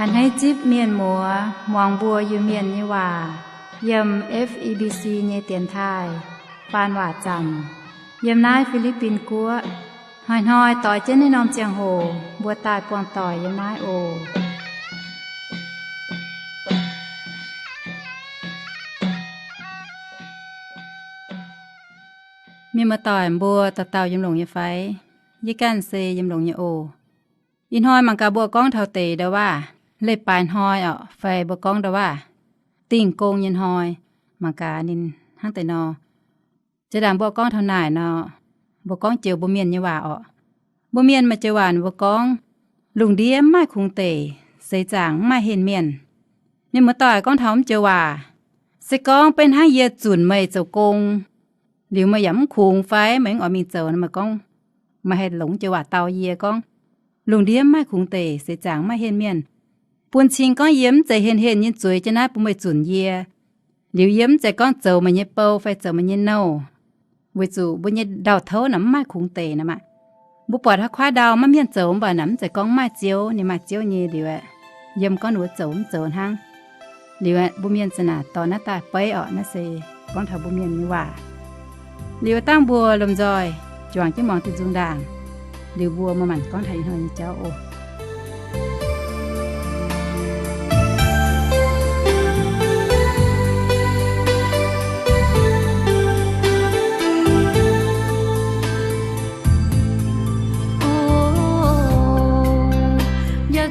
A'hneiv zipv mienh muoz muangx mbuo Iu-Mienh nyei waac yiem F E B C nyei dienx taaih faan waac zanc yiem naaiv Fi^li^bin Guoqv. Hnoi-hnoi doix jienv naaiv norm ziangh hoc mbuo daaih buangh doic yiem naaiv oc. Mienh muoz-doic mbuo dauh dauh yiem longx nyei fai? Yie ganh se yiem longx nyei oc. Ih hnoi mangc gaax mbuo gorngv taux deix ndau waac, leiz-baaix hnoi orqc, fai mbuo gorngv ndau waac, dingh gong nyei hnoi. Mangc gaax ninh hnangv deix nor. Jiex ndaangc mbuo gorngv taux naaic nor, mbuo gorngv joux mbuo mienh nyei waac orqc. Mbuo mienh maaih joux waac mbuo gorngv, lungh ndiev mv maaih kungx deic, seix zaangc mv maaih henh mienh. Mienh muoz-doic, gorngv taux mv joux waac, se gorngv beiv hnangv yie zunc meih zoux gong, liuz meih yaac mv kungx fai meih mv oix mingh zoux nor, meih gorngv, meih haih longc joux waac dau yie gorngv, lungh ndiev mv maaih kungx deic, seix zaangc mv maaih henh mienh. Bun cing gorngv yie mv zeiz henh henh nyei zueiz jienv naaiv bun meih zunc yie. Liuz yie mv zeiz gorngv zoux meih nyei bou fai zoux meih nyei nouh, weic zuqc mbuo nyei ndau-touv naaic mv maaih kungx deic nor maah. Mbuo buatc haaix kuaaiv ndau maiv mienh zoux mv baac naaic mv zeiz gorngv mv maaih Ziouv, ninh maaih Ziouv nyei liuz aeqv, yiem gorngv ninh mbuo zoux mv zoux hnangv. Liuz aeqv, mbuo mienh za'naaic dorh naaiv daaih beiv orqc, naaiv se gorngv taux mbuo mienh nyei waac. Liuz dangh mbuo lomh nzoih juangc jienv muangx diuh nzung ndaangc, liuz mbuo maaih maanc gorngv taux ih hnoi nyei jauv oc.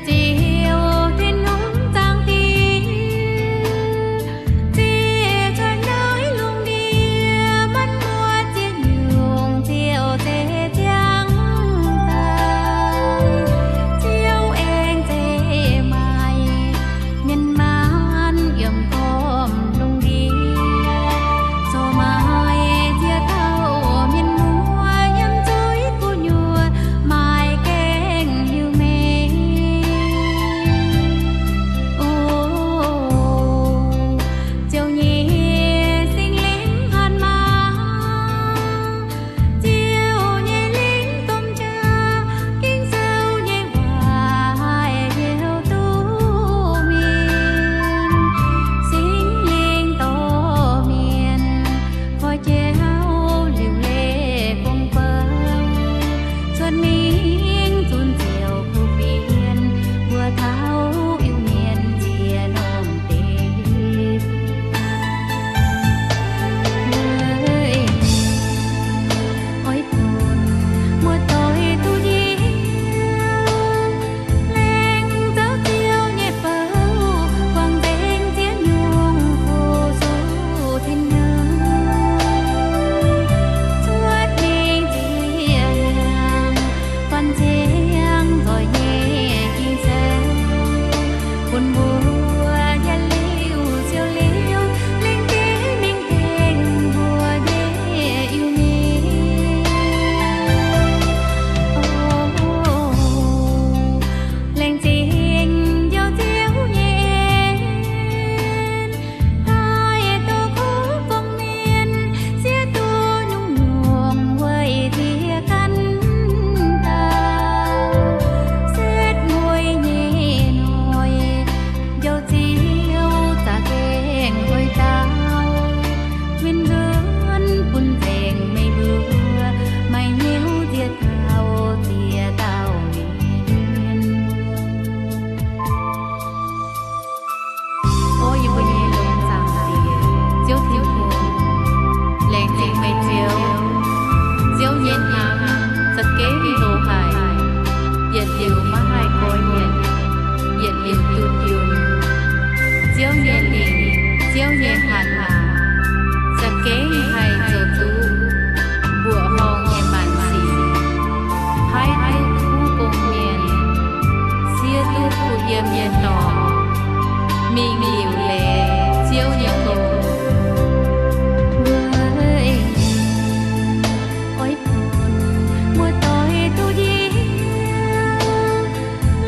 Ziouv Tin-Hungh, Zaangc Diex, Ziouv cuotv naaiv lungh ndiev, maanc muotv ziex nyungc, Ziouv zeiz ziangh daaih. Ziouv aengx zeiz maaic mienh maanh yiem gormx lungh ndiev, corc maaic ziex dauh mienh muoz yiem zuiz gu'nyuoz maaic gaengh Iu-Mienh. O Ziouv nyei Singx Lingh hatc maaz, Ziouv nyei lingh domh jaax, Ging-Sou nyei waac haih heuc duqv mingh. Singx Lingh dorh mienh koi jauv liuc leiz gong bou, cuotv mingh zunc Ziouv kuv fienx, mbuo taux Iu-Mienh nziex norm deic. Oix bun muoz-doic duqv njoux, laengz zouv Ziouv nyei bou, buangh nzengc ziex nyungc fu-sux Tin-Hungh, cuotv mingh ziex hnyangx, buatc ziangh nzoih nyei Ging-Sou, bun mbuo yietc liuz siou liuz, lengc jeiv mingh tengx mbuo nyei Iu-Mienh. O laengz zingh Njoux Ziouv nyei en, daaih douz kuv gorngv mienh, siev duqv nyungc-nyungc weic ziex ganh dauh, setv mueiz nyei hnoi, Njoux Ziouv za'gengh oix dau, win nzuonx bun nzengc meih mbuo, maaih hnyouv nziex dauh ziex dauh mienh. O yie mbuo nyei longx zaangc Diex, Ziouv Tin-Hungh, laengz zingh meih Ziouv. Ziouv nyei hnamv za'gengh hlo haic, yietc liuz maiv haih goiv mienh, yietc liuz duqv yungz. Ziouv nyei lingc, Ziouv nyei hatc maaz, za'gengh haih zoux duqv mbuoqc horngh nyei maanc sic, paaiv duqv kuv gong-mienh, siev duqv kuh yiem nyei dorngx, mingh liuc leiz Ziouv nyei gong. Oix bun muoz-doic duqv njoux,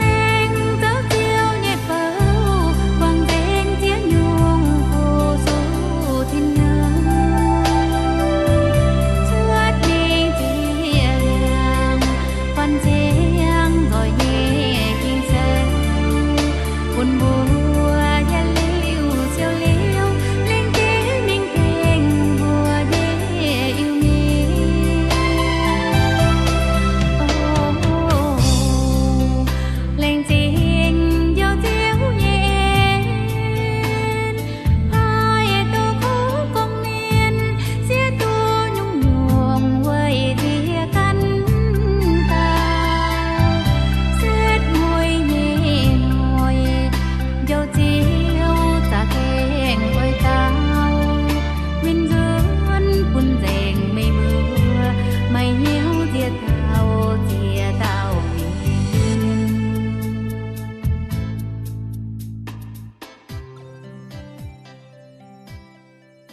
laengz zouv Ziouv nyei bou, buangh nzengc ziex nyungc fu-sux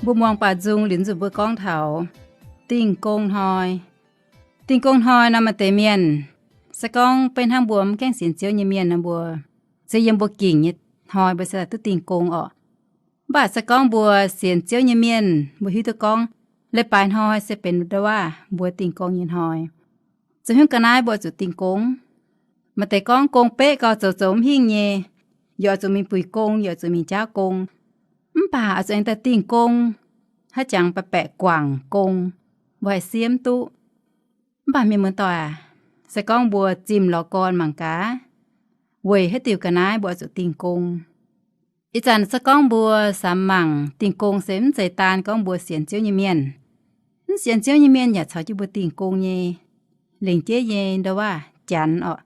Mbuo muangx baac nzung liuz nzunc mbuo gorngv taux Dingh Gong Hnoi. Dingh Gong Hnoi nor maaih deix mienh, se gorngv beiv hnangv mbuo mv gaengh sienx Ziouv nyei mienh nor mbuo se yiem mbuo gingc nyei hnoi mbuo se duqv dingh gong orqc. Mv baac se gorngv mbuo sienx Ziouv nyei mienh mbuo hiuv duqv gorngv leiz-baaix hnoi se benx ndo waav mbuo dingh gong nyei hnoi. Zoux hnyouv ga'naaiv mbuo zuqc dingh gong. Maaih deix gorngv gong beqv gau zoux zoux mv hingh nyei, yaac zuqc mingh buix gong, yaac zuqc mingh jaauv gong. Mv baac oix zuqc aengx daaih dingh gong, haaix jangx baeqc guangc gong, mbuo haih siemv duqv. Mv baac mienh muoz-doic aac, se gorngv mbuo zimh lorz gorn mangc gaax, weic haaix diuc ga'naaiv mbuo oix zuqc dingh gong? Ih zanc se gorngv mbuo samx mangc dingh gong se mv zeiz daan gorngv mbuo sienx Ziouv nyei mienh. Mv sienx Ziouv nyei mienh yaac caux jienv mbuo dingh gong nyei. Lengc jeiv nyei ndo waav janx orqc,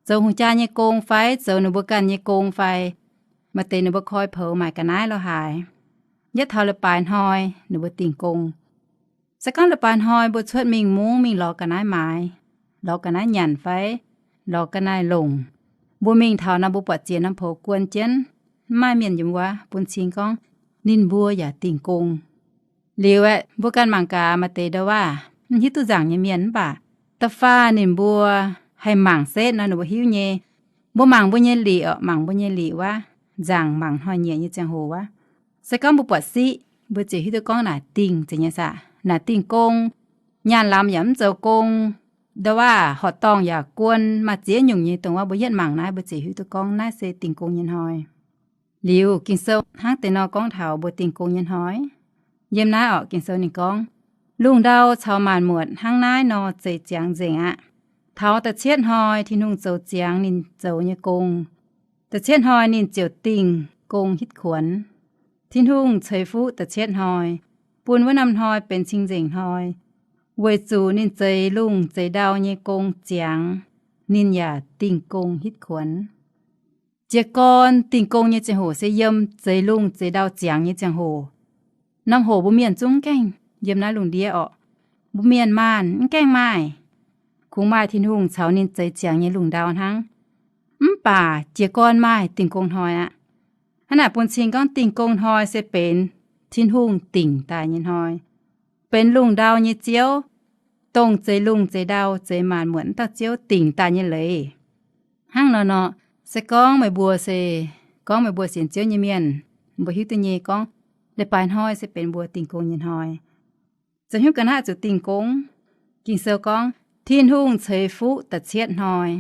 zoux hungh jaa nyei gong fai zoux ninh mbuo ganh nyei gong fai, maaih deix ninh mbuo koi poux maaic ga'naaiv lo haaix, yietv taux leiz-baaix hnoi ninh mbuo dingh gong. Se gorngv leiz-baaix hnoi mbuo cuotv mingh mungv mingh lorz ga'naaiv maaiz, lorz ga'naaiv nyanc fai lorz ga'naaiv longc, mbuo mingh taux nor mbuo buatc ziex norm poux guon jienv, mv maaih mienh yiem wuov, bun cing gorngv ninh mbuo yaac dingh gong. Liuz aeqv, mbuo ganh mangc gaax, maaih deix ndo waav mv hiuv duqv nzaangc nyei mienh mv baac da'faanh ninh mbuo haih mangc setv nor ninh mbuo hiuv nyei. Mbuo mangc mbuo nyei liqc orqc, mangc mbuo nyei liqc wuov, nzaangc mangc hnoi-nyieqc nyei ziangh hoc wuov, se gorngv mbuo buatc siqv, mbuo ziouc hiuv duqv gorngv naaic dingh zeiz nyei saah, naaic dingh gong. Nyaanh lamz yaac mv zoux gong, ndo waav horqc dorngh yaac guon, maaih ziex nyungc nyei dongh wuov mbuo yietv mangc naaiv mbuo ziouc hiuv duqv gorngv naaiv se dingh gong nyei hnoi. Liuz Ging-Sou hnangv deix nor gorngv taux mbuo dingh gong nyei hnoi. Yiem naaiv orqc, Ging-Sou ninh gorngv, lungh ndau caux maanc muotc hnangv naaiv nor zeix ziangx nzengc aqv. Taux da'cietv hnoi Tin-Hungh zoux ziangx ninh zoux nyei gong. Da'cietv hnoi ninh ziouc dingh gong hitv kuonx. Tin-Hungh ceix fuqv da'cietv hnoi, bun wuov norm hnoi benx cing-nzengc hnoi, weic zuqc ninh zeix lungh zeix ndau nyei gong ziangx, ninh yaac dingh gong hitv kuonx. Jiez gorn dingh gong nyei ziangh hoc se yiem zeix lungh zeix ndau ziangx nyei ziangh hoc. Norm hoc mbuo mienh zungv mv gaengh yiem naaiv lungh ndiev orqc. Mbuo mienh maanh mv gaengh maaih. Kungx maaih Tin-Hungh caux ninh zeix ziangx nyei lungh ndau hnangv. Mv baac jiez gorn maaih dingh gong hnoi aqv. Hnangv naaic bun cing gorngv dingh gong hnoi se benx Tin-Hungh dingc daaih nyei hnoi, benx lungh ndau nyei Ziouv, dongh zeix lungh zeix ndau zeix maanc muotc wuov dauh Ziouv dingc daaih nyei leiz. Hnangv nor nor, se gorngv meih mbuo se, gorngv meih mbuo sienx Ziouv nyei mienh, mbuo hiuv duqv nyei gorngv leiz-baaix hnoi se benx mbuo dingh gong nyei hnoi. Zoux hnyouv ga'naaiv zuqc dingh gong. Ging-Sou gorngv Tin-Hungh ceix fuqv da'cietv hnoi.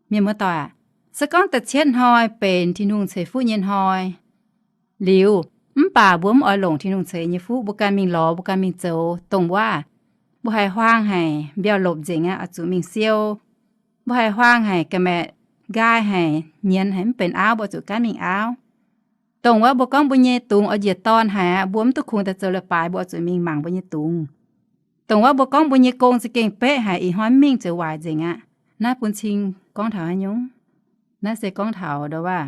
Mienh muoz-doic aac, se gorngv da'cietv hnoi benx Tin-Hungh ceix fuqv nyei hnoi liuz, mv baac mbuo mv oix longc Tin-Hungh ceix nyei fuqv, mbuo ganh mingh lorz, mbuo ganh mingh zoux dongh wuov, mbuo haiz huaang haic, mbiauh lopc nzengc aqv, oix zuqc mingh siou. Mbuo haiz huaang haic, ga'maeqc nqaai haic, nyienz haic, mv benx auv, mbuo zuqc gaanv mingh auv. Dongh wuov mbuo gorngv mbuo nyei dungz oix njiec dorn haic aqv, mbuo mv duqv kungx daaih zoux leiz-baaix, mbuo oix zuqc mingh mangc mbuo nyei dungz. Dongh wuov mbuo gorngv mbuo nyei gong za'gengh beqv haic, ih hnoi mv mingh ziouc waaic nzengc aqv. Naaiv bun cing gorngv taux haaix nyungc? Naaiv se gorngv taux ndo wuov,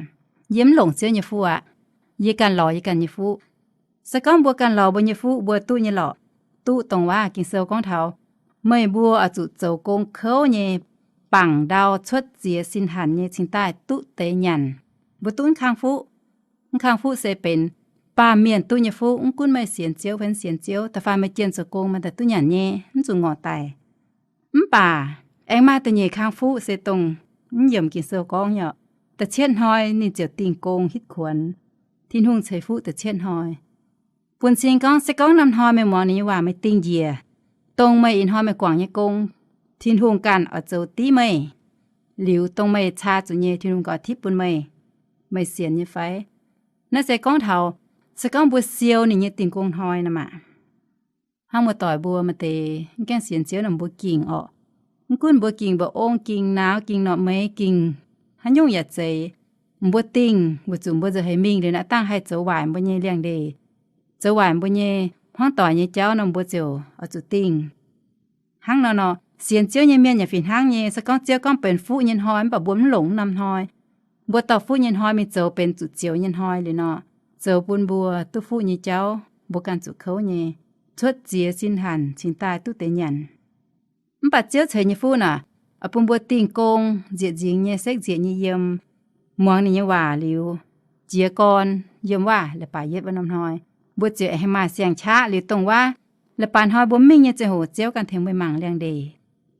yie mv longc Ziouv nyei fuqv aqv. Yie ganh lorz yie ganh nyei fuqv. Se gorngv mbuo ganh lorz mbuo nyei fuqv, mbuo duqv nyei lorqc. Duqv dongh wuov Ging-Sou gorngv taux, meih mbuo oix zuqc zoux gong kouv nyei, bangc ndau cuotv ziex sin hanc nyei cingx daaih duqv deix nyanc. Mbuo duqv mv kang fuqv. Mv kang fuqv se benx baamh mienh duqv nyei fuqv, mv gunv meih sienx Ziouv fai mv sienx Ziouv, da'faanh meih jienh zoux gong maaih daaih duqv nyanc nyei, mv zuqc ngorc daic. Mv baac aengx maaih da'nyeic kang fuqv se dongh mv yiemc Ging-Sou gorngv nyei orqc, da'cietv hnoi ninh ziouc dingh gong hitv kuonx. Tin-Hungh ceix fuqv da'cietv hnoi. Bun cing gorngv, se gorngv norm hnoi meih muangx ninh nyei waac meih dingh njiec, dongh meih ih hnoi meih guangc nyei gong, Tin-Hungh ganh oix zoux div meih. Liuz dongh meih caa zuqc nyei Tin-Hungh ganh oix tipv bun meih. Meih sienx nyei fai? Naaiv se gorngv taux, se gorngv mbuo siou ninh nyei dingh gong hnoi nor maah. Hnangv muoz-doic mbuo maaih deix mv gaengh sienx Ziouv nor mbuo gingc orqc. Mv gunv mbuo gingc mba'ong, gingc nauz, gingc norqc meix, gingc haaix nyungc yaac zeiz, mbuo dingh weic zuqc mbuo nzauh heix mingh liuz naaiv dangh haih zoux waaic mbuo nyei liangx-ndeic, zoux waaic mbuo nyei hmuangv doic nyei jauv nor mbuo ziouc oix zuqc dingh. Hnangv nor nor, sienx Ziouv nyei mienh yaac fih hnangv nyei. Se gorngv Ziouv gorngv benx fuqv nyei hnoi mv baac mbuo mv longc norm hnoi, mbuo dorh fuqv nyei hnoi mingh zoux benx zuqc zioux nyei hnoi liuz nor, zoux bun mbuo duqv fuqv nyei jauv mbuo ganh zuqc kouv nyei, cuotv ziex sin hanc cingx daaih duqv deix nyanc. Mv baac Ziouv ceix nyei fuqv naaic, oix bun mbuo dingh gong nzieqc nzingx nyei, sekv nzieqc nyei yiem, muangx ninh nyei waac liuz, jiez gorn yiem waac leiz-baaix yietv wuov norm hnoi. Mbuo ziouc aengx maaih siang-qaqv liuz dongh wuov, leiz-baaix hnoi mbuo mv mingh nyei ziangh hoc, Ziouv ganh tengx meih mangc liangx-ndeic.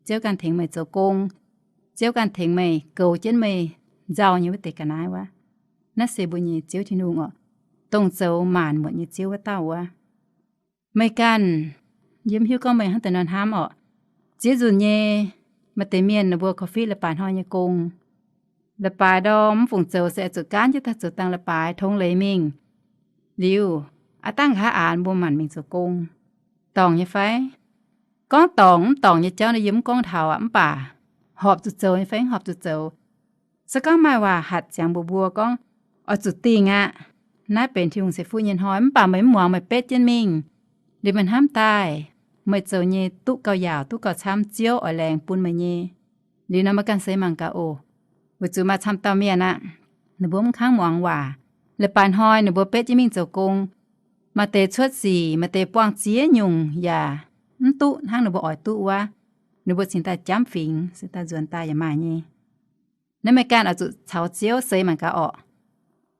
Ziouv ganh tengx meih zoux gong. Ziouv ganh tengx meih goux jienv meih, nzauh nyei wuov deix ga'naaiv wuov. Naaiv se mbuo nyei Ziouv Tin-Hungh orqc, dongh zoux maanc muotc nyei Ziouv wuov dauh wuov. Meih ganh, yie mv hiuv gorngv meih hnangv deix nor hnamv orqc. Ziex nzunc nyei, maaih deix mienh ninh mbuo korv-fiqv leiz-baaix hnoi nyei gong. Leiz-baaix ndorm mv fungc zoux se oix zuqc gaanv jienv daaih zoux dangh leiz-baaix tongx leiz mingh. Liuz, aav dangh nqa'haav aanx mbuo maanc mingh zoux gong. Dorngc nyei fai? Gorngv dorngc mv dorngc nyei jauv nor yie mv gorngv taux aqv, mv baac horpc zuqc zoux nyei fai mv horpc zuqc zoux? Se gorngv maaih waac hatc ziangx mbuox mbuo gorngv, oix zuqc dingh aqv. Naaiv benx Tin-Hungh ceix fuqv nyei hnoi, mv baac meih mv muangx, meih betv jienv mingh. Liuz meih hnamv daaih, meih zoux nyei duqv gauh yaauc, duqv gauh camv, Ziouv oix laengz bun meih nyei. Liuz nor meih ganh seix mangc gaax oc. Weic zuqc maaih camv dauh mienh aqv, ninh mbuo mv kangv muangx waac. Leiz-baaix hnoi ninh mbuo betv jienv mingh zoux gong. Maaih deix cuotv sic, maaih deix buangh ziex nyungc yaac mv duqv hnangv ninh mbuo oix duqv wuov. Ninh mbuo cingx daaih jamv fingx, se daaih nzuonx daaih yaac maaih nyei. Naaiv meih ganh oix zuqc caux Ziouv seix mangc gaax orqc.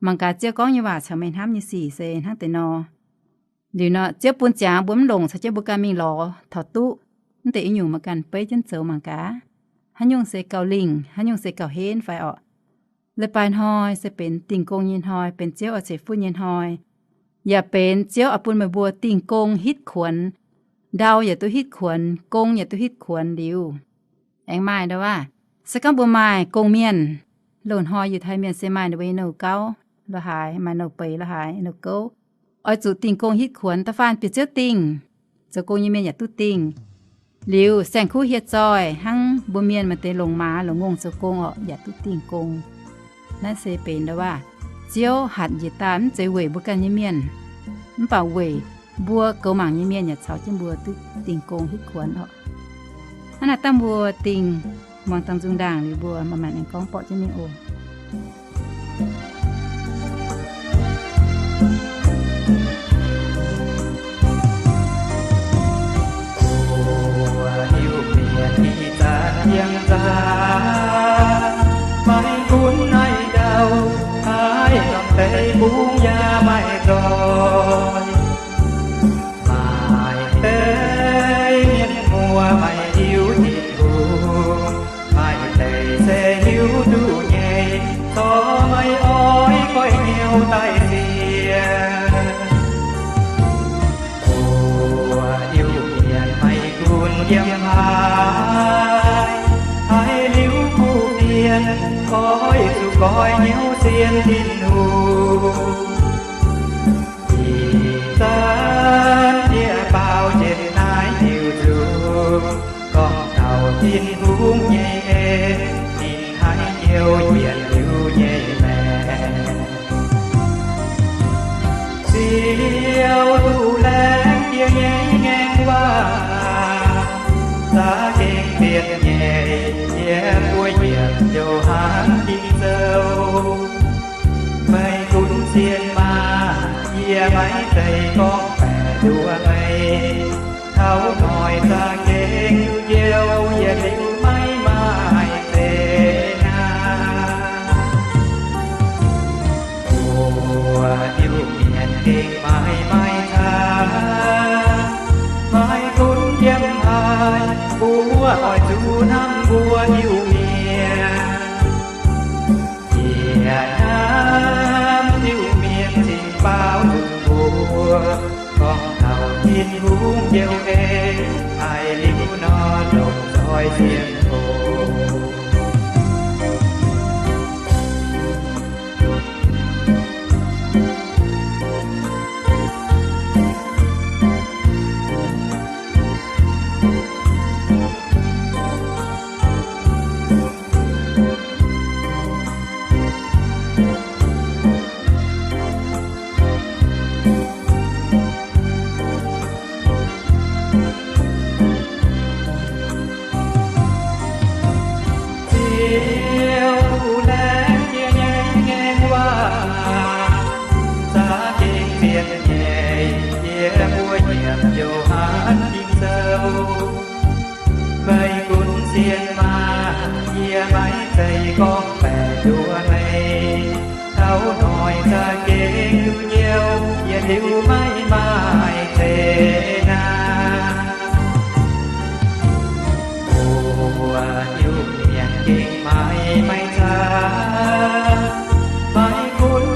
Mangc gaax Ziouv gorngv nyei waac caux meih hnamv nyei sic se hnangv deix nor. Liuz nor, Ziouv bun ziangx mbuo mv longc, caux jienv mbuo ganh mingh lorz taux duqv. Mv deix i nyungc meih ganh beiv jienv zoux mangc gaax. Haaix nyungc se gauh lingh, haaix nyungc se gauh henv fai orqc. Leiz-baaix hnoi se benx dingh gong nyei hnoi, benx Ziouv oix ceix fuqv nyei hnoi, yaac benx Ziouv oix bun meih mbuo dingh gong hitv kuonx. Ndau yaac duqv hitv kuonx, gong yaac duqv hitv kuonx liuz. Aengx maaih ndau aav, se gorngv mbuo maaih gong-mienh, loz-hnoi yietc hnoi mienh se maaih ninh mbuo nyei nouh gauv lo haaix, maaih nouh beiz lo haaix, nouh gouv, oix zuqc dingh gong hitv kuonx. Da'faanh bieqc Ziouv dingh, zoux gong nyei mienh yaac duqv dingh. Liuz saeng-kuv hieh zoih hnangv mbuo mienh maaih deix longc maaz longc ngongh zoux gong orqc, yaac duqv dingh gong. Naaiv se benx ndau aav, Ziouv hatc njiec daaih mv zeiz weic mbuo ganh nyei mienh, mv baac weic mbuo goux mangc nyei mienh yaac caux jienv mbuo duqv dingh gong hitv kuonx orqc. Hnangv naaic dangh mbuo dingh muangx dangh nzung ndaangc liuz mbuo manc-manc aengx gorngv borqv jienv mingh oc. Mbuo Iu-Mienh ih zanc yiem nzangc, maiv gunv naaiv ndau, naaiv norm deic-bung yaac maaih nzoih. Maaih deix mienh muoz maiv hiuv Tin-Hungh, maaih deix se hiuv duqv nyei, corc maiv oix goiv hnyouv daaih sienx. Mbuo Iu-Mienh maiv gunv yiem haaix, haiz liuz kuv dien, oix zuqc goiv hnyouv sienx Tin-Hungh. Ih zanc yie baaux jienv naaiv diuh nzung, gorngv taux Tin-Hungh nyei en, ninh haiz hnyouv yietc liuz nyei maengc. Ziouv duqv laengz jiex nyei ngaengc waac, za'gengh bieqc nyei, yie mbuo yietc liuz hnangv Ging-Sou. Meih gunv sienx maah! Yie maiv zeiz gorngv baeqc nduov meih. Taux noic za'gengh njoux, yietc liuz maiv maaih zeix naaiv. Mbuo Iu-Mienh gengh maiv maaih caav, maiv gunv yiem haaix, mbuo oix zuqc hnamv mbuo Iu-Mienh. Yie hnamv Iu-Mienh cingx baaux nzung mbuo, gorngv taux Tin-Hungh njoux en, haiz liuz nor longc nzoih sienx oc.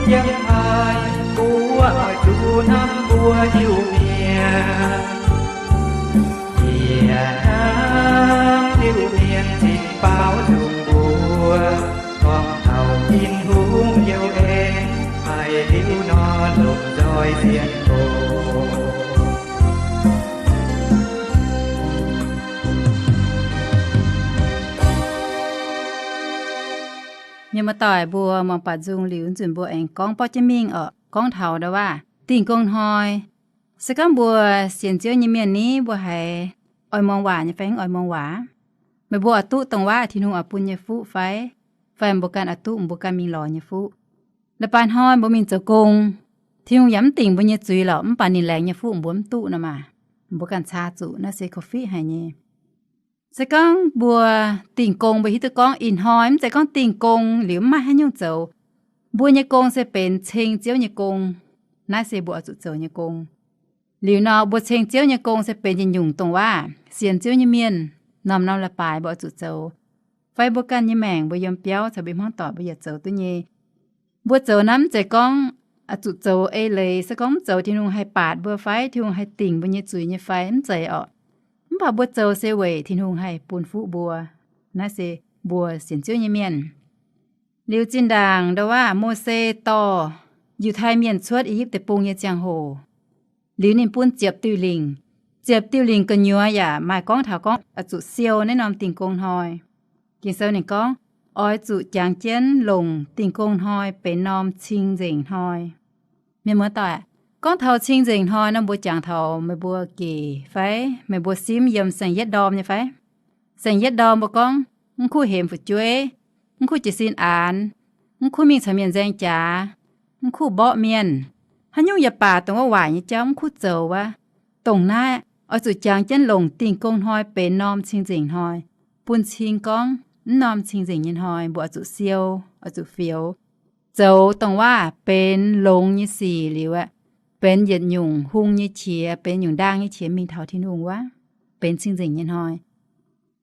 Yiem haaix mbuo oix zuqc hnamv mbuo Iu-Mienh, yie hnamv Iu-Mienh cingx baaux nzung mbuo, gorngv taux Tin-Hungh youh aengx haih liuz nor longc nzoih sienx oc. Mienh muoz-doic mbuo muangx baac nzung liuz nzunc mbuo aengx gorngv borqv jienv mingh oc. Gorngv taux ndau waac dingh gong hnoi, se gorngv mbuo sienx Ziouv nyei mienh ni, mbuo haiz oix muangx waac nyei fai mv oix muangx waac? Meih mbuo oix duqv dongh waac Tin-Hungh oix bun nyei fuqv fai? Fai mbuo ganh oix duqv mbuo ganh mingh lorz nyei fuqv? La'baaix hnoi mbuo mingh zoux gong, Tin-Hungh yaac mv dingc mbuo nyei zuiz lorqc, mv baac ninh laengz nyei fuqv mbuo mv duqv nor maah, mbuo ganh caa zuqc, naaiv se korv-fiqv haic nyei. Se gorngv mbuo dingh gong, mbuo hiuv duqv gorngv ih hnoi mv zeiz gorngv dingh gong liuz mv maaih haaix nyungc zoux. Mbuo nyei gong se benx ceng Ziouv nyei gong. Naaiv se mbuo oix zuqc zoux nyei gong. Liuz nor, mbuo ceng Ziouv nyei gong se benx yietc nyungc dongh waac sienx Ziouv nyei mienh, norm-norm la'baaix mbuo oix zuqc zoux. Fai mbuo ganh nyei maengc, mbuo yiem biauv caux mbuo hmuangv doic mbuo yaac zoux duqv nyei. Mbuo zoux naaiv mv zeiz gorngv oix zuqc zoux eix leiz, se gorngv mv zoux Tin-Hungh haih baatc mbuo fai Tin-Hungh haih dingc mbuo nyei zuiz nyei fai? Mv zeiz orqc. Mv baac mbuo zoux se weic Tin-Hungh haih bun fuqv mbuo. Naaiv se mbuo sienx Ziouv nyei mienh. Liuz zinh ndaangc ndau waac Mose dorh Yiutai Mienh cuotv I^yipv Deic-Bung nyei ziangh hoc, liuz ninh bun ziepc diuh lingc. Ziepc diuh lingc gu'nyuoz yaac maaih gorngv taux gorngv oix zuqc siou naaiv norm dingh gong hnoi. Ging-Sou ninh gorngv, oix zuqc jangx jienv longc dingh gong hnoi benx norm cing-nzengc hnoi. Mienh muoz-doic, gorngv taux cing-nzengc hnoi nor, mbuo jangx taux meih mbuo gec fai meih mbuo simv yiem saeng-yietv ndorm nyei fai? Saeng-yietv ndorm mbuo gorngv, mv kuv hemx fu'jueiv, mv kuv jiez sin aanx, mv kuv mingh caux mienh nzaeng jaax, mv kuv mborqv mienh, haaix nyungc yaac baac dongh wuov waaic nyei jauv mv kuv zoux wuov. Dongh naaiv oix zuqc jangx jienv longc dingh gong hnoi benx norm cing-nzengc hnoi, bun cing gorngv mv norm cing-nzengc nyei hnoi mbuo oix zuqc siou, oix zuqc fioux, zoux dongh waac benx longx nyei sic liuz aeqv, benx yietc nyungc hung nyei qiex, benx nyungc ndaang nyei qiex mingh taux Tin-Hungh wuov, benx cing-nzengc nyei hnoi.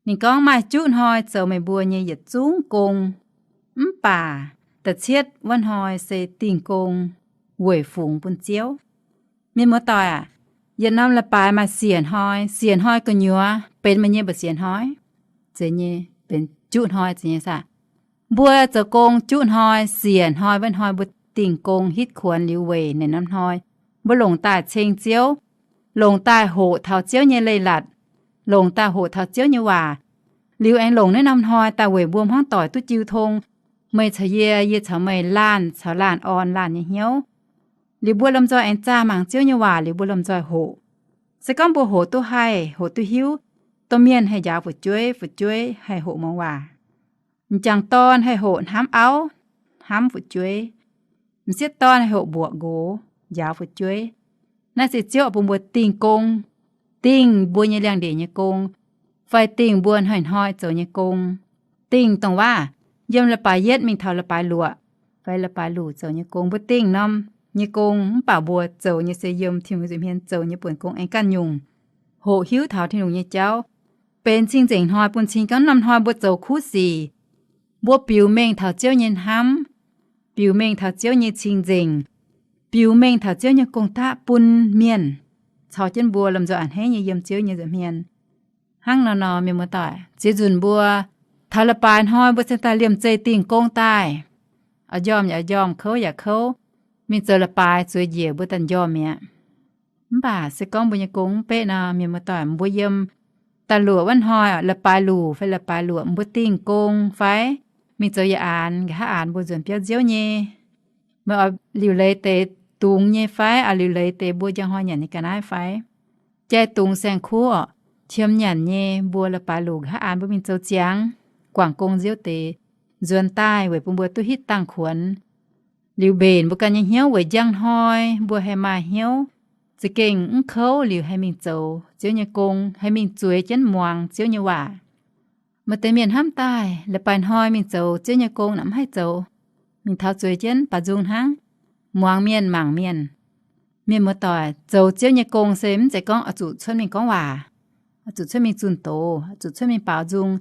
Ninh gorngv maaih juqv hnoi zoux meih mbuo nyei yietc zungv gong, mv baac da'cietv wuov hnoi se dingh gong weic fungx bun Ziouv. Mienh muoz-doic aac, yietc norm la'baaix maaih siec hnoi, siec hnoi gu'nyuoz benx meih nyei mba'siec hnoi. Zeiz nyei, benx juqv hnoi zeiz nyei saah? Mbuo zoux gong juqv hnoi, siec hnoi, wuov hnoi mbuo dingh gong hitv kuonx liuz weic naaiv norm hnoi, mbuo longc daaih ceng Ziouv, longc daaih hoqc taux Ziouv nyei leiz-latc, longc daaih hoqc taux Ziouv nyei waac, liuz aengx longc naaiv norm hnoi daaih weic mbuo hmuangv doic duqv jiu tong. Meih caux yie, yie caux meih, laanh caux laanh orn laanh nyei hnyouv. Liuz mbuo lomh nzoih aengx zaah mangc Ziouv nyei waac liuz mbuo lomh nzoih hoqc. Se gorngv mbuo hoqc duqv haih, hoqc duqv hiuv, domh mienh haih njaaux fu'jueiv, fu'jueiv haih hoqc muangx waac. M'jangc dorn haih hoqc hnamv auv, hnamv fu'jueiv. M'sieqv dorn haih hoqc mbuoqc nqox, njaaux fu'jueiv. Naaiv se Ziouv bun mbuo dingh gong, dingh mbuo nyei liangx-ndeic nyei gong, fai dingh mbuo hnoi-hnoi zoux nyei gong. Dingh dongh waac yiem la'baaix yietv mingh taux la'baaix luoqc, fai la'baaix luc zoux nyei gong, mbuo dingh norm nyei gong, mv baac mbuo zoux nyei se yiem Tin-Hungh nza'hmien zoux nyei buonc gong aengx ganh nyungc, hoqc hiuv taux Tin-Hungh nyei jauv. Benx cing-nzengc hnoi bun cing gorngv norm hnoi mbuo zoux kuv sic, mbuo biux mengh taux Ziouv nyei hnamv, biux mengh taux Ziouv nyei cing-nzengc, biux mengh taux Ziouv nyei gong-daqv bun mienh, caux jienv mbuo lomh nzoih a'hneiv nyei yiem Ziouv nyei nza'hmien. Hnangv nor nor, mienh muoz-doic, ziex nzunc mbuo taux la'baaix hnoi mbuo cingx daaih liemh zeih dingh gong daaih, a'njormh yaac a'njormh, kouv yaac kouv, mingh zoux la'baaix zueiz njiec mbuo daaih njormh mi'aqv. Mv baac se gorngv mbuo nyei gong mv beqv nor, mienh muoz-doic, mbuo yiem da'luoqc wuov hnoi, la'baaix luc fai la'baaix luoqc mbuo dingh gong fai mingh zoux yac aanx, nqa'haav aanx mbuo nzuonx biauv nziouv nyei. Meih oix liuc leiz deix dungz nyei fai oix liuc leiz deix mbuo njang hnoi nyanc nyei ga'naaiv fai? Jai dungz saeng-kuv orqc, qiemx nyanc nyei, mbuo la'baaix luc nqa'haav aanx mbuo mingh zoux ziangx, guangc gong nziouv deix, nzuonx daaih weic bun mbuo duqv hitv dangh kuonx. Liuz mbenc mbuo ganh nyei hnyouv weic njang hnoi mbuo haih maaih hnyouv za'gengh mv kouv liuz haih mingh zoux Ziouv nyei gong, haih mingh zueiz jienv muangx Ziouv nyei waac. Maaih deix mienh hnamv daaih la'baaix hnoi mingh zoux Ziouv nyei gong naaic mv haih zoux, mingh taux zueiz jienv baac nzung hnangv, muangx mienh mangc mienh. Mienh muoz-doic, zoux Ziouv nyei gong se mv zeiz gorngv oix zuqc cuotv mingh gorngv waac, oix zuqc cuotv mingh zunh doz, oix zuqc cuotv mingh baaux nzung.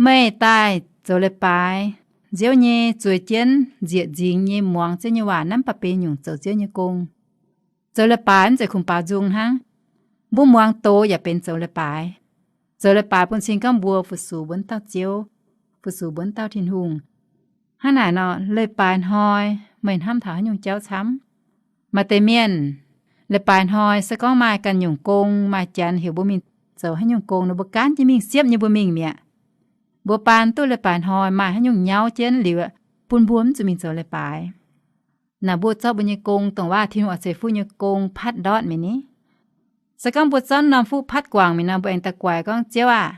Meih daaih zoux leiz-baaix, Nziouv nyei zueiz jienv nzieqc nzingx nyei muangx Ziouv nyei waac, naaiv mv baac benx nyungc zoux Ziouv nyei gong. Zoux leiz-baaix mv zeiz kungx baaux nzung hnangv. Mbuo muangx doz yaac benx zoux leiz-baaix. Zoux leiz-baaix bun cing gorngv mbuo fu-sux mbuo wuov dauh Ziouv, fu-sux mbuo wuov dauh Tin-Hungh. Hnangv naaic nor, leiz-baaix hnoi meih hnamv taux haaix nyungc jauv camv? Maaih deix mienh, leiz-baaix hnoi se gorngv maaih ganh nyungc gong, maaih janx heuc mbuo mingh zoux haaix nyungc gong nor, mbuo gaanv jienv mingh, siepv nyei mbuo mingh mi'aqv. Mbuo baan duqv leiz-baaix hnoi maaih haaix nyungc nyauv jienv liuz, bun mbuo mv zuqc mingh zoux leiz-baaix. Naaic mbuo zorqv mbuo nyei gong, dongh waac Tin-Hungh oix ceix fuqv nyei gong patv ndortv mingh ni. Se gorngv mbuo zorqv norm fuqv patv guangc mingh nor, mbuo aengx daaih guaix gorngv, Ziouv aah!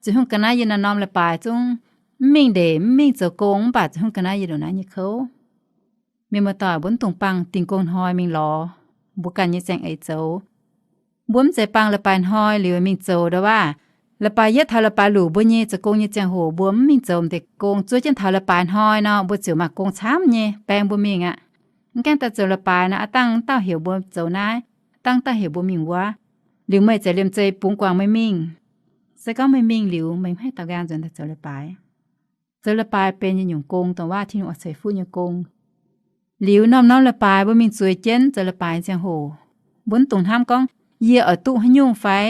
Ziouv hungh ga'naaiv yie naaiv norm leiz-baaix zungv mv mingh ndeic, mv mingh zoux gong, mv baac Ziouv hungh ga'naaiv yie ndongc naaiv nyei kouv. Mienh muoz-doic, mbuo mv dungx bangh dingh gong hnoi mingh lorz mbuo ganh nyei zengc eix zoux. Mbuo mv zeiz bangh leiz-baaix hnoi liuz mingh zoux ndongh waac. Leiz-baaix yietv taux leiz-baaix luc mbuo nyei zoux gong nyei ziangh hoc mbuo mv mingh zoux m'deix gong, zuov jienv taux leiz-baaix hnoi nor, mbuo ziouc maaih gong camv nyei baeng mbuo mingh aqv. Mv gaengh daaih zoux leiz-baaix nor, aav dangh dauh heuc mbuo zoux naaiv, dangh dauh heuc mbuo mingh wuov. Liuz meih zeix liemh zeih bungx guangc meih mingh. Se gorngv meih mingh liuz, meih mv haih daaux nqaang nzuonx daaih zoux leiz-baaix. Zoux leiz-baaix benx yietc nyungc gong, dongh waac Tin-Hungh oix ceix fuqv nyei gong. Liuz norm-norm leiz-baaix mbuo mingh zueiz jienv zoux leiz-baaix ziangh hoc, mbuo mv dungx hnamv gorngv yie oix duqv haaix nyungc fai,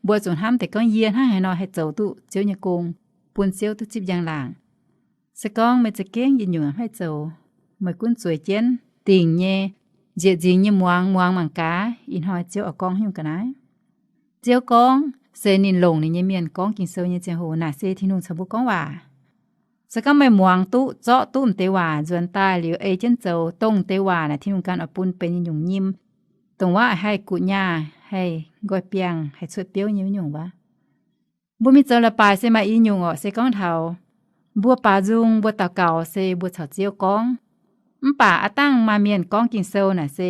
mbuo zuqc hnamv deix gorngv yie hnangv haaix nor haih zoux duqv Ziouv nyei gong, bun Ziouv duqv zipv njang-laangc. Se gorngv meih za'gengh yietc nyungc mv haih zoux, meih gunv zueiz jienv dingc nyei, nzieqc nzingx nyei muangx, muangx mangc gaax ih hnoi Ziouv oix gorngv haaix nyungc ga'naaiv. Ziouv gorngv se ninh longc ninh nyei mienh gorngv Ging-Sou nyei ziangh hoc. Naaic se Tin-Hungh caux mbuo gorngv waac. Se gorngv meih muangx duqv, zorqv duqv m'deix waac nzuonx daaih liuz ei jienv zoux, dongh deix waac naaic Tin-Hungh ganh oix bun benx nyei nyungc nyim, dongh waac haih guqc nyaah, haih nqoi biangh, haih cuotv biouv nyei wuov nyungc waac. Mbuo mingh zoux leiz-baaix se maaih i nyungc orqc, se gorngv taux mbuo baaux nzung, mbuo daux gaux se mbuo caux Ziouv gorngv. Mv baac aav dangh maaih mienh gorngv Ging-Sou naaic se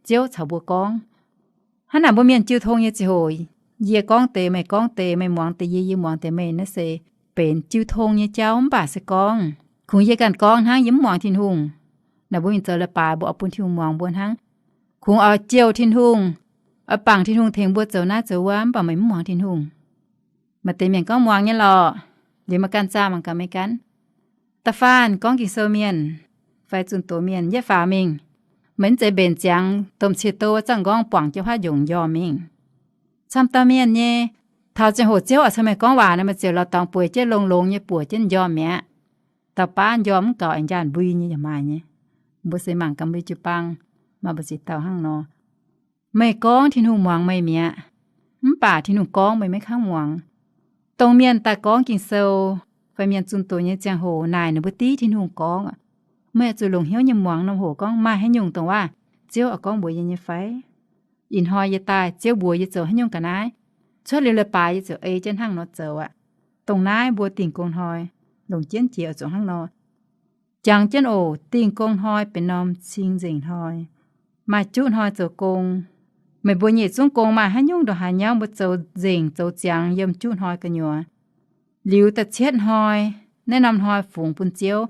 Ziouv caux mbuo gorngv. Hnangv naaic mbuo mienh jiu tong nyei ziangh hoc, yie gorngv deix meih gorngv deix, meih muangx deix yie, yie muangx deix meih, naaiv se benx jiu tong nyei jauv. Mv baac se gorngv kungx yie ganh gorngv hnangv, yie mv muangx Tin-Hungh, naaic mbuo mingh zoux leiz-baaix mbuo oix bun Tin-Hungh muangx mbuo hnangv. Kungx oix jouh Tin-Hungh, oix bangc Tin-Hungh tengx mbuo zoux naaiv zoux wuov, mv baac meih mv muangx Tin-Hungh. Maaih deix mienh gorngv muangx nyei lorqc. Liuz meih ganh zaah mangc gaax meih ganh. Da'faanh gorngv Ging-Sou mienh fai zunh doz mienh yietv faaux mingh, meih mv zeiz mbenc ziangx domh cie-do wuov zanc nqorngv buangc jienv huaav njongc njormh mingh. Camv dauh mienh nyei, taux ziangh hoc Ziouv oix caux meih gorngv waac nor, meih ziouc lorz dorngx bueix jienv longx-longx nyei buoqc jienv njormh mi'aqv. Dauh baav njormh mv gaux, aengx njaanh mbui nyei yaac maaih nyei. Mbuo se mangc gaax mbuo jiu-baang, maaih mbu'ziex dauh hnangv nor. Meih gorngv Tin-Hungh muangx meih mi'aqv, mv baac Tin-Hungh gorngv meih maiv kangv muangx. Dongh mienh daaih gorngv Ging-Sou fai mienh zunh doz nyei ziangh hoc naaic ninh mbuo div Tin-Hungh gorngv, meih oix zuqc longc hnyouv nyei muangx norm hoc gorngv maaih haaix nyungc dongh waac Ziouv oix gorngv mbuox yie nyei fai? Ih hnoi yie daaih Ziouv mbuox yie zoux haaix nyungc ga'naaiv? Cuotv liuz leiz-baaix yie ziouc ei jienv hnangv nor zoux aqv. Dongh naaiv mbuo dingh gong hnoi longc jienv jiex oix zuqc hnangv nor. Jangx jienv oc. Dingh gong hnoi benx norm cing-nzengc hnoi. Maaih juqv hnoi zoux gong. Meih mbuo nyei yietc zungv gong maaih haaix nyungc ndongc haaix nyauv mbuo zoux nzengc zoux ziangx yiem juqv hnoi gu'nyuoz. Liuz da'cietv hnoi, naaiv norm hnoi fungx bun Ziouv.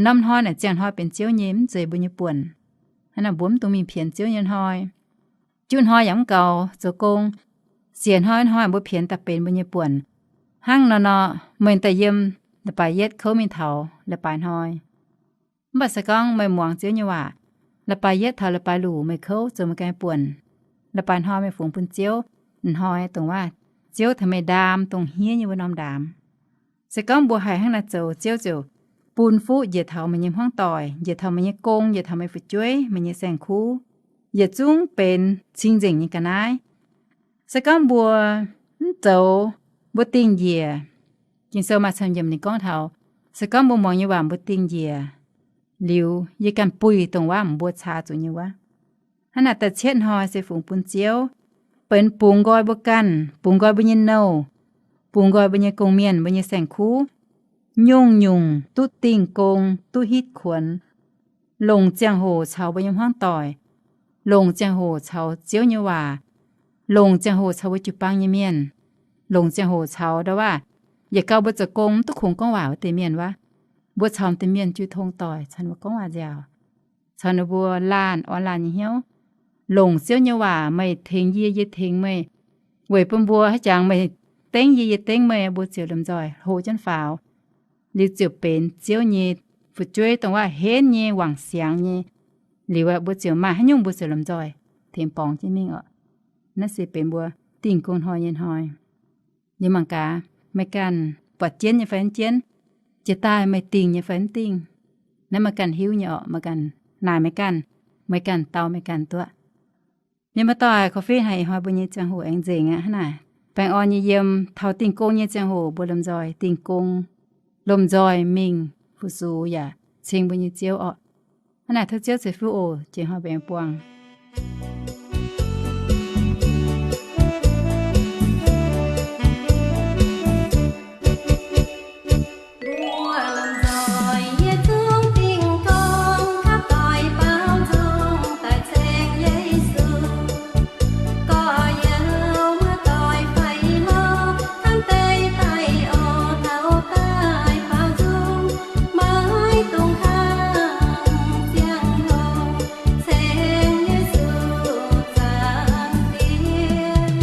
Norm hnoi naaic ziangh hnoi benx Ziouv nyei, mv zeiz mbuo nyei buonc. Hnangv naaic mbuo mv dungx mingh pienx Ziouv nyei hnoi. Juqv hnoi yaac mv gaux zoux gong. Siec hnoi hnoi mbuo pienx daaih benx mbuo nyei buonc. Hnangv nor nor, meih daaih yiem leiz-baaix yietv kouv mingh taux leiz-baaix hnoi. Mv baac se gorngv meih muangx Ziouv nyei waac, leiz-baaix yietv taux leiz-baaix luc meih kouv zoux meih ganh buonc. Leiz-baaix hnoi meih fungx bun Ziouv, hnoi dongh waac Ziouv tengx meih ndaam dongh hniev nyei wuov norm ndaam. Se gorngv mbuo haih hnangv naaiv zoux, Ziouv ziouc bun fuqv njiec taux meih nyei hmuangv doic, njiec taux meih nyei gong, njiec taux meih fu'jueiv, meih nyei saeng-kuv, yietc zungv benx cing-nzengc nyei ga'naaiv. Se gorngv mbuo mv zoux, mbuo dingh njiec, Ging-Sou maaih camv yiemc ninh gorngv taux, se gorngv mbuo muangx nyei waac mbuo dingh njiec, liuz yie ganh buih dongh waac mbuo caa zuqc nyei wuov. Hnangv naaic da'cietv hnoi se fungx bun Ziouv, benx bungx nqoi mbuo ganh, bungx nqoi mbuo nyei nouh, bungx nqoi mbuo nyei gong-mienh, mbuo nyei saeng-kuv, nyungc-nyungc duqv dingh gong, duqv hitv kuonx, longc ziangh hoc caux mbuo nyei hmuangv doic, longc ziangh hoc caux Ziouv nyei waac, longc ziangh hoc caux mbuo jiu-baang nyei mienh, longc ziangh hoc caux ndau waac yietc gau mbuo zoux gong mv duqv kungx gorngv waac wuov deix mienh wuov. Mbuo caux deix mienh jiu tong doic, caux ninh mbuo gorngv waac nziaauc, caux ninh mbuo laanh orn laanh nyei hnyouv. Longc Ziouv nyei waac, meih tengx yie, yie tengx meih, weic bun mbuo haaix jangx meih dengv yie, yie dengv meih, mbuo ziouc lomh nzoih hlo jienv faaux. liuz ziouc benx Ziouv nyei fu'jueiv, dongh waac henv nyei, wangc siangx nyei. Liuz mbuo ziouc maaih haaix nyungc mbuo ziouc lomh nzoih tengx borngz jienv mingh oc. Naaiv se benx mbuo dingh gong hnoi nyei hnoi. Liuz mangc gaax, meih ganh buatc jienv nyei fai mv jienv? Jiex daaih meih dingh nyei fai mv dingh? Naaiv meih ganh hiuv nyei oc. Meih ganh naaic meih ganh, meih ganh dau meih ganh duqv. Mienh muoz-doic, korv-fiqv haic ih hnoi mbuo nyei ziangh hoc aengx nzengc aqv. Hnangv naaic, baengh orn nyei yiem taux dingh gong nyei ziangh hoc mbuo lomh nzoih dingh gong, lomh nzoih mingh fu-sux yaac ceng mbuo nyei Ziouv orqc. Hnangv naaic, tov Ziouv ceix fuqv oc. Jiex hnoi mbuo aengx buangh. Mbuo lomh nzoih yie zungv dingh gong, kapv doic baaux nzung daaih ceng Yesu. Gorx-youz muoz-doic faix lorz, hnamv deix daaih oc, taux daaih baaux nzung, maiv dungx kangv ziangh hoc, ceng Yesu Zaangc Diex.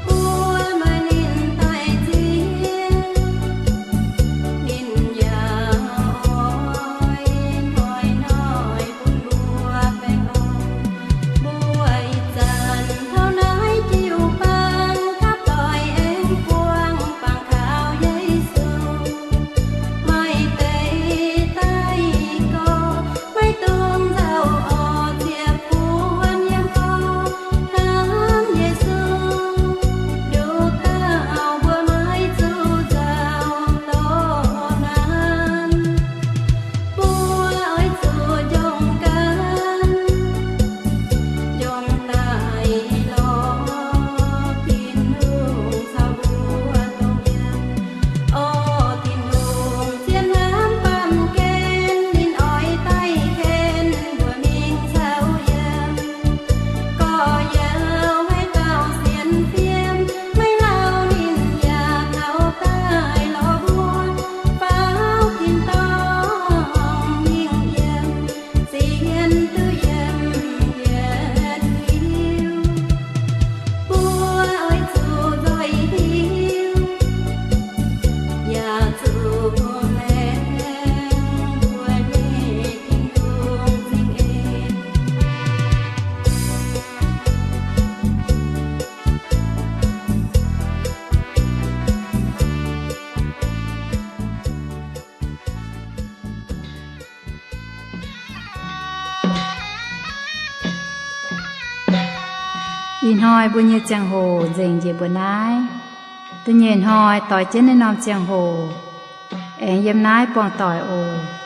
Mbuo maaih ninh daaih nziex, ninh yaac oix hnoi-hnoi bun mbuo baengh orn. Mbuo ih zanc taux naaiv jiu-baang, kapv doic aengx buangh bangc kaux Yesu. Maaih deix daaih gorx, maiv dungx nzauh orqc, ziec buonc yiem gorx hnamv Yesu. Nduqc dauh mbuo maiv zuqc nzauh dorh nanv, mbuo oix zuqc njongc gaax, njongc daaih lorz Tin-Hungh caux mbuo dongh yiem. Orqc, Tin-Hungh zien hnamv baamh gen, ninh oix daaih ken mbuo mingh caux yiem. Gorx-youz haaix dauh sienx fiem, maiv lauh ninh yaac taux daaih lorz mbuo, faaux tin-dorngh mingh yiem, zien duqv yiem yietc liuz. Mbuo oix zuqc nzoih hiuv, yaac zuqc laengz mbuo nyei Tin-Hungh cing en. Ih hnoi mbuo nyei ziangh hoc nzengc njiec mbuo naaiv. Da'nyeic hnoi doix jienv naaiv norm ziangh hoc, aengx yiem naaiv buangh doic oc.